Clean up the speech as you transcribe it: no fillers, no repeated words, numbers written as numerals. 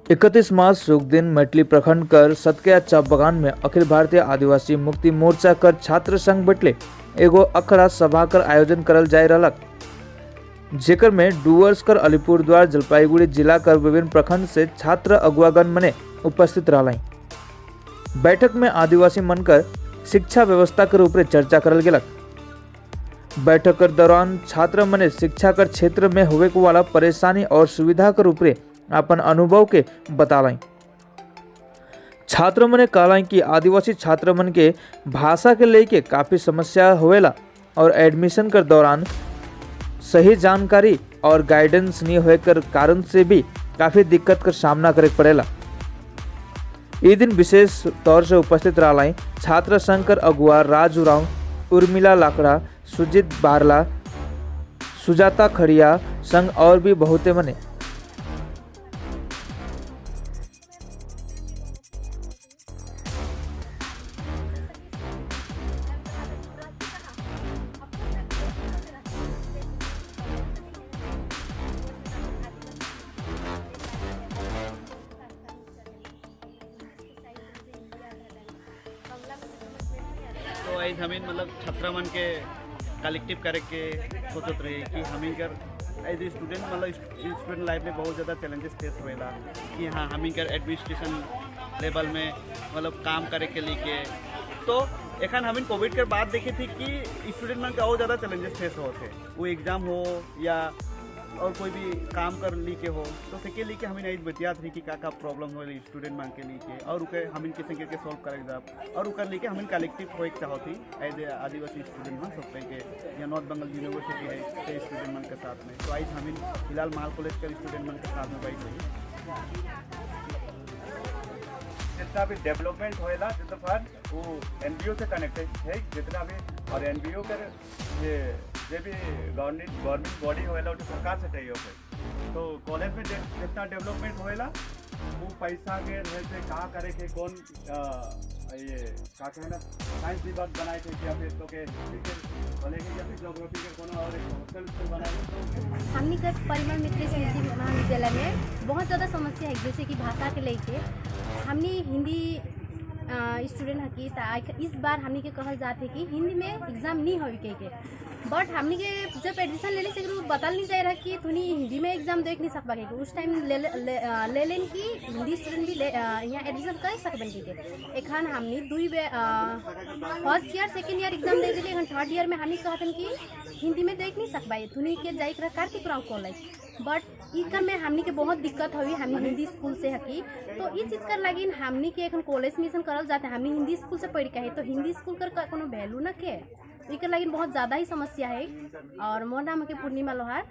31 मार्च शुक्र दिन मेटली प्रखंड कर सतकेया चा बगान में अखिल भारतीय आदिवासी मुक्ति मोर्चा कर छात्र संघ बैठले एगो अखड़ा सभा कर आयोजन करल जाय रहलक, जेकर में डुअर्स कर अलीपुरद्वार, जलपाईगुड़ी जिला कर विभिन्न प्रखंड से छात्र अगुवागण मने उपस्थित रहलाई। बैठक में आदिवासी मन कर शिक्षा व्यवस्था कर ऊपर चर्चा करल गेलक। बैठक कर दौरान छात्र मने शिक्षा कर क्षेत्र में होवे को वाला परेशानी और सुविधा कर ऊपर अपन अनुभव के बतालाई। छात्र मने कहलाई कि आदिवासी छात्र मन के भाषा के लेके काफ़ी समस्या होवेला और एडमिशन कर दौरान सही जानकारी और गाइडेंस नहीं होए कर कारण से भी काफ़ी दिक्कत कर सामना करे पड़ेला। ये दिन विशेष तौर से उपस्थित रहा छात्र संघ कर अगुआ राज उरांव, उर्मिला लाकड़ा, सुजीत बारला, सुजाता खड़िया संग और भी बहुते मने। तो ऐसे हमीन मतलब छात्र मन के कलेक्टिव करे के सोचत रही कि हमीन कर एज स्टूडेंट मतलब स्टूडेंट लाइफ में बहुत ज़्यादा चैलेंजेस फेस होएला कि हाँ हमीन कर एडमिनिस्ट्रेशन लेवल में मतलब काम करे के लिए। तो एखन हमीन कोविड के बाद देखी थी कि स्टूडेंट मन के और ज़्यादा चैलेंजेस फेस होते, वो एग्ज़ाम हो या और कोई भी काम कर ली के हो। तो सेके ली के हमें नहीं बतियात रही कि का का प्रॉब्लम हो स्टूडेंट मन के लिए के और उके हमें कैसे करके सॉल्व करे जाब और उकर लेके हमें कलेक्टिव होए चाहती एज आदिवासी स्टूडेंट मन सब के या नॉर्थ बंगाल यूनिवर्सिटी है से स्टूडेंट मन के साथ में। तो आज हमें फिलहाल माल कॉलेज के स्टूडेंट मन के साथ में बैठ रही। जितना भी डेवलपमेंट होएला जितना वो एनबीओ से कनेक्टेड है जितना भी, और एनबीओ के ये जो भी गवर्नमेंट बॉडी होएला वो सरकार से चाहिए होते। तो कॉलेज में जितना डेवलपमेंट होएला वो पैसा के रहे कहाँ करे के कौन ये का कहना साइंस विभाग बनाए थे या फिर तो के हिस्ट्री के कॉलेज या फिर ज्योग्राफी के कोनो और एक हॉस्टल स्कूल बनाए। तो हमनी के परिमल मित्र स्मृति महाविद्यालय में बहुत ज़्यादा समस्या है, जैसे कि भाषा के लेके हमनी हिंदी स्टूडेंट हकी त इस बार हमनी के कहल जाते है कि हिंदी में एग्ज़ाम नहीं हो के, बट हमनी के जब एडमिशन लेने से बतल नहीं जाए रहा कि तुनी हिंदी में एग्ज़ाम देख नहीं सकबा के। उस टाइम ले ले लेन कि हिंदी स्टूडेंट भी ले यहाँ एडमिशन कर सकबन के। एखन हमनी दुई बे first year second year exam दे दिली, एखन थर्ड ईयर में हमनी कहतन कि हिंदी में देख नहीं सकबा, तुनी के जाए रहा कार्तिक राव कॉलेज। बट इकर में हमनी के बहुत दिक्कत हुई, हमनी हिंदी स्कूल से हकी तो इस चीज़ कर लगी हमनी के एखन कॉलेज मिशन करल जाते, हमनी हिंदी स्कूल से पढ़ के है तो हिंदी स्कूल कर कोनो वैल्यू न के, इकर लगी बहुत ज़्यादा ही समस्या है। और मोर नाम है पूर्णिमा लोहार।